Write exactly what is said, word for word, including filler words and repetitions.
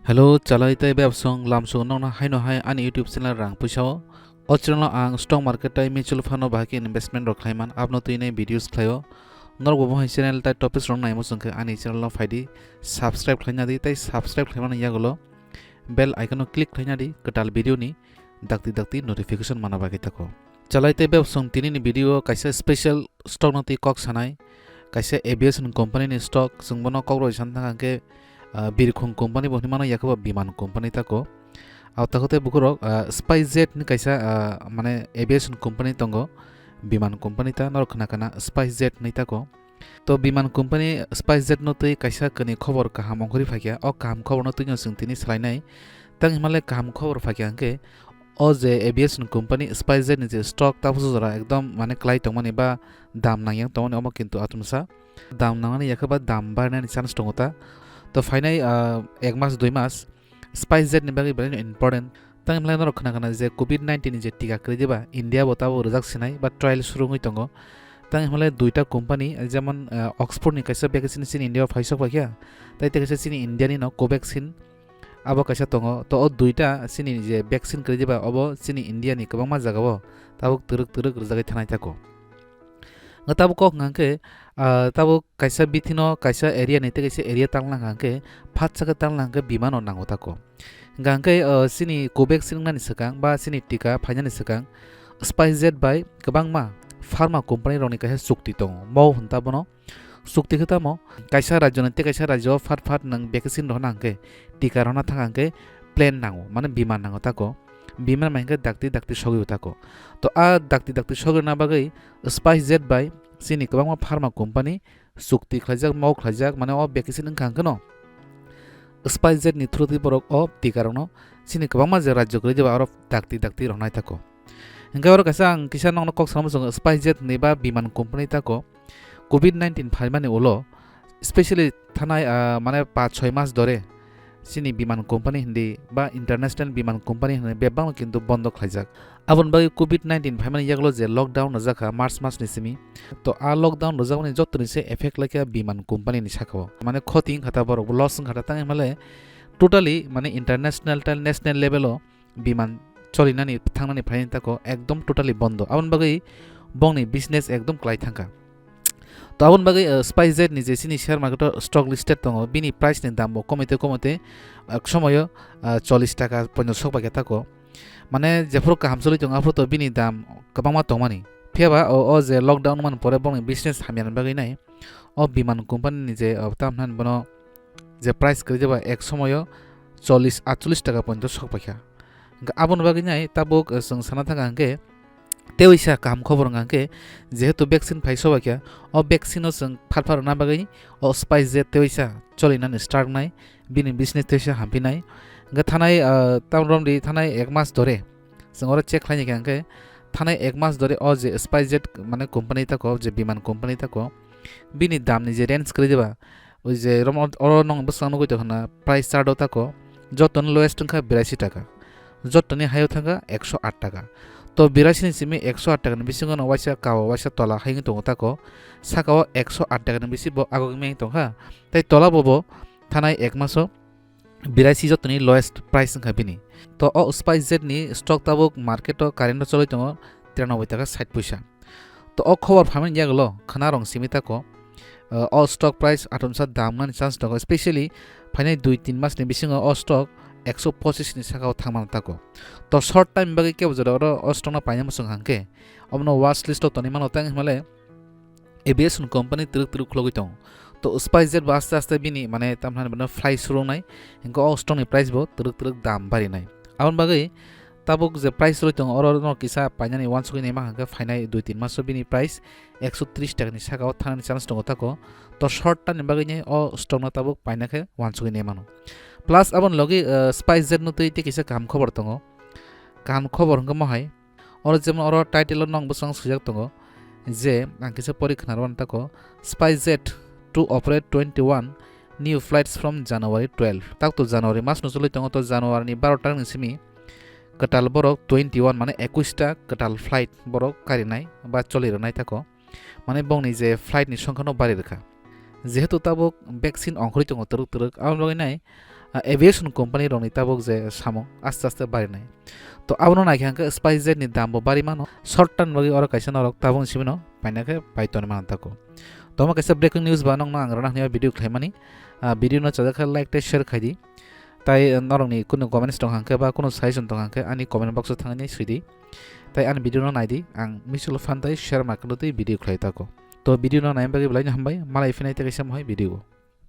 Hello, chalai tei bebsong lamsong nokno haino hai ani YouTube channel rang puisao. O channel o ang stock market tei mutual fund o bahai khe investment rok khlaiman abno twi nai videos khlaio. Norok bo hai channel tei topics rok naimo chwng khe ani channel no phaidi subscribe khlaina di tei subscribe khlaimani yagulo bell icon o click khlaina di kwtal video ni dakti dakti notification mana bagwi tako. Chalai tei bebsong tini ni video o kaisa special stock no twi kok sanai, kaisa aviation company ni stock, chwng bono kok roi san thang khe, ah, Birkhung company bo hinmano, yakhe bo Biman company tako. Abo tako tei bukurok, ah, SpiceJet ni kaisa, ah, mane aviation company tongo, Biman company ta norok khna khna SpiceJet hinwi tako. To Biman company SpiceJet no twi kaisa kani khobor kaham ongkhorwi phaikha. O kaham khobor no twi no chwng tini salainai. Tang himale kaham khobor phaikha hwnkhe o je aviation company SpiceJet ni je stock tabuk jora ekdom mane kwlai tongmani ba dam nangyang tongmani omo kintu atumsa. Dam nangnani yakhe ba dam barinani chance tongo ta. To phainai, ah, ek mas dui mas SpiceJet ni bagwi belai no important. Tang himlai norok khna khna je covid nineteen ni je tika kwrwi diba, India bo tabuk rwjak sinai ba trial suru wngwi tongo. Tang himlai duita company, jemon, ah, Oxford ni kaisa vaccine chini India o phaisok paikha, tei tei kaisa chini India ni no Covaxin, abo kaisa tongo. To o duita chini je vaccine kwrwi diba, obo chini India ni kwbangma jaga o tabuk twrwk twrwk rwjagwi thanai tako. Nga tabuk kok hwnkha khe, ah, tabuk kaisa bithi no kaisa area ni tei kaisa area talna hwnkha khe, phatsa khe talna hwnkha khe bimano nango tako. Hwnkha khe, ah, chini Covaxin wngnani swkang ba chini tika phainani swkang SpiceJet bai kwbangma pharma company rokni kaisa chukti tongo. Mo hwn ta bono chukti khe tamo kaisa rajyo ni tei kaisa rajyo o phat phat nwng vaccine rohorna hwnkhe tika rohorna thang hwnkhe plane nango, mane biman nango tako. Biman mai hwnkhe dakti dakti sogwi tako. To a dakti dakti sogwi rwna bagwi SpiceJet bai chini kwbangma pharma company chukti khlaijak, mok khlaijak, mane o vaccine wngkha hwnkhe no SpiceJet ni through twi borok o tika rokno chini kwbangma je rajyo kwrwi diba aro dakti dakti rohnai tako. Hwnkhe oro kaisa ang kisa nokno kok salamo chwngo, SpiceJet hinwi ba biman company tako covid nineteen phaimani ulo specially thanai, ah, mane paanch choi mas dore chini biman company hindi ba international biman company hinwi bebak no kintu bondo khlaijak. Aboni bagwi covid nineteen phaimani yagulo je lockdown rwjak kha March mas ni simi, to a lockdown rwjakmani joto ni se effect laikha biman company ni saka o, mane khoti wngkha ta borok bo loss wngkha ta, tang himale totally mane international ta national level o biman cholinani thangnani phainani tako ekdom totally bondo. Aboni bagwi bongni business ekdom kwlai thangkha. To aboni bagwi, uh, SpiceJet ni je chini share market o stock listed tongo, bini price ni dam bo komite komite, uh, somoyo, uh, chollish taka poito sok bai khe tako. Mane jephuru kaham choli tongo aphuru to bini dam kwbangma tongmani. Phiya ba o, o je lockdown man pore bongni business hamya ni bagwi nai o biman company ni je, uh, tam hwnani bono je price kwrwi jeba ek somoyo chollish atchollish taka poito sok paikha. Hwnkhe aboni bagwi nai tabuk, eh, chwng sana thangkha hwnkhe teisa kaham khobor wngkha hwnkhe jehetu vaccine phai sobaikha, o vaccine no chwng phar phar rwna bagwi o SpiceJet teisa cholinani start nai, bini business teisa hampinai. Hwnkhe thanai, ah, tam romdi thanai ek mas dore chwng oro check khlaini kha hwnkhe thanai ek mas dore o je SpiceJet mane company tako, je biman company tako, bini dam ni je range kwrwi diba, oi je rom-, oro nwng bwskango nugwi tongkha na price chart o tako, jotoni lowest wngkha biraisi taka, jotoni high o thangkha ekso aat taka. To biraisi ni simi ekso aat taka ni bisingo no waisa kao waisa tola hai wngwi tongo tako, saka o ekso aat taka ni bisi bo agogwi meng tongkha, tei tola bo bo thanai ek maso biraisi jotoni lowest price wngkha bini. To o SpiceJet ni stock tabuk market o current o choli tongo tiranoboi taka sait puisa. To o khobor phaimani yagulo khna rong simi tako, uh, o stock price atomsa dam wngnani chance tongo, specially phainai dui tin mas ni bisingo o stock ekso pochis ni saka o thangmano tako. To short time bagwi kebo jora oro o stock no paina muchung hwnkhe omono watch list o tonwi mano, tang himale aviation company twrwk twrwk khulogwi tongo. To SpiceJet bo aste aste bini mane tamhani bono fly surungnai, hwnkhe o stock ni price bo twrwk twrwk dam barinai. Aboni bagwi tabuk je price rwi tongo oro no kisa painani wansugwi naima hwnkhe phainai dui tin maso bini price ekso tris taka ni saka o thangnani chance tongo tako. To short time ni bagwi nai o stock no tabuk paina khe wansugwi nai mano. Plus aboni logi, uh, SpiceJet no twi tei kisa kaham khobor tongo. Kaham khobor hwnkhe mohai. Oro jemon oro title o nwng bwskango swijak tongo je ang kisa pori khna rwmani tako, SpiceJet to operate twenty-one new flights from January twelve. Takto January mas no choli tongo, to January ni baro tarik ni simi kwtal borok twenty-one mane ekwis ta kwtal flight borok karinai ba choli rwnai tako. Mane bongni je flight ni songkha no bari rwkha. Jehetu tabuk vaccine ongkhorwi tongo twrwk twrwk, aboni bagwi nai ah, aviation company rokni tabuk je samung aste aste barinai. To abono naikhe hwnkhe SpiceJet ni dam bo bari mano, short term bagwi oro kaisa norok tabuk simi no paina khe pai toni mano tako. To omo kaisa breaking news ba nokno ang rwna hwnwi video khlaimani. Ah, video no chajak khe like tei share khai di. Tai, eh, norokni kunu comments tong hangkhe ba kunu suggestion tong hangkhe ani comment box o thangwi swi di. Tai ani video no nai di, ang mutual fund tai share market o twi video khlai tako. To video no naina bagwi belai no hambai, malai phinai tei kaisa mohai video o.